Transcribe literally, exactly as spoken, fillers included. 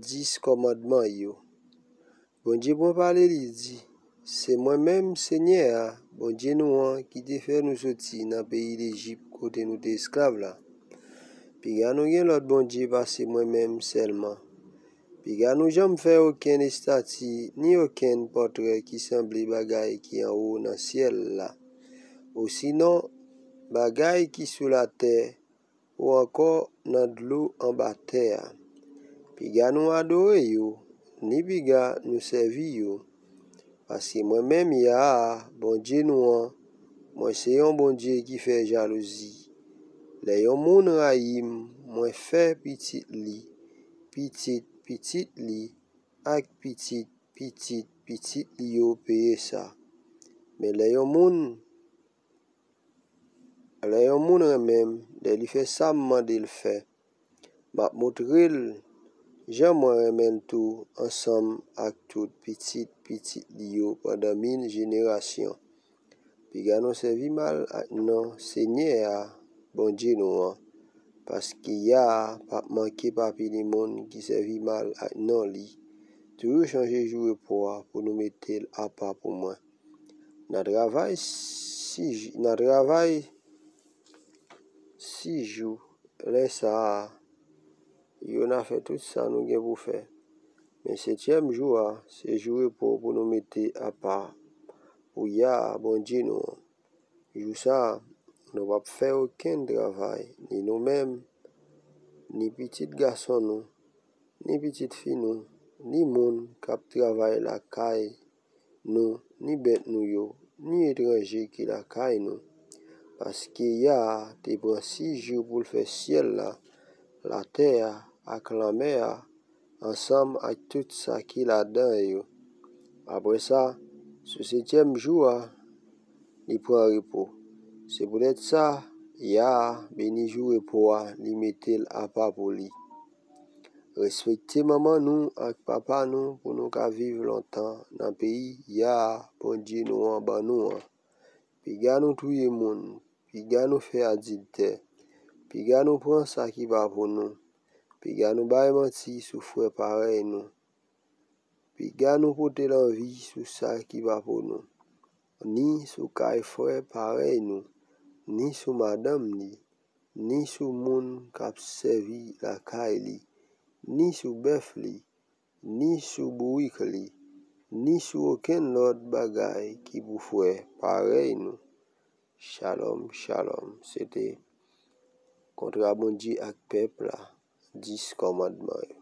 dis kòmandman yo. Bondye pran pale, li di, "Se mwen menm, Senyè a, Bondye nou an, ki te fè nou soti nan peyi Lejip kote nou te esklav la. Piga nou gen lòt bondye pase mwen menm sèlman. Piga nou janm fè okenn estati ni okenn pòtrè ki sanble bagay ki anwo nan syèl la, osinon bagay ki sou latè, ou ankò nan dlo anba tè a. Piga nou adore yo, ni piga nou sèvi yo. Paske mwen menm, Ya a, Bondye nou an, mwen se yon Bondye ki fè jalouzi. Lè yon moun rayi m, mwen fè pitit li, pitit pitit li, ak pitit pitit pitit li yo peye sa. Men lè yon moun, lè yon moun renmen m, lè li fè sa m mande l fè, m ap montre l jan mwen renmen l tou, ansanm ak tout pitit pitit li yo pandan mil jenerasyon. Piga nou sèvi mal ak non Senyè a, Bondye nou an, paske Ya a p ap manke pa pini moun ki sèvi mal ak non li. Toujou chonje jou repo a pou nou mete l apa pou mwen. N a travay sis jou, n a travay sis jou, lè sa a, yo n a fè tout sa nou gen pou fè. Men setyèm jou a, se jou repo pou nou mete apa pou Ya a, Bondye nou an. Jou sa a, nou p ap fè okenn travay, ni nou menm, ni pitit gason nou, ni pitit fi nou, ni moun k ap travay lakay nou, ni bèt nou yo, ni etranje ki lakay nou. Paske Ya a te pran sis jou pou l fè syèl la, latè a, ak lanmè a, ansanm ak tout sa ki ladan yo. Apre sa, sou setyèm jou a, li pran repo. Se poutèt sa, Ya a beni jou repo a, li mete l apa pou li. Respekte manman nou ak papa nou pou nou ka viv lontan nan peyi Ya a, Bondye nou an, ban nou an. Piga nou touye moun, piga nou fè adiltè, piga nou pran sa ki pa pou nou, piga nou bay manti sou frè parèy nou, piga nou pote lanvi sou sa ki pa pou nou, ni sou kay frè parèy nou, ni sou madanm li, ni sou moun k ap sèvi lakay li, ni sou bèf li, ni sou bourik li, ni sou okenn lòt bagay ki pou frè parèy nou. Shalom, shalom. Se te kontra Bondye ak pèp la, dis kòmandman yo.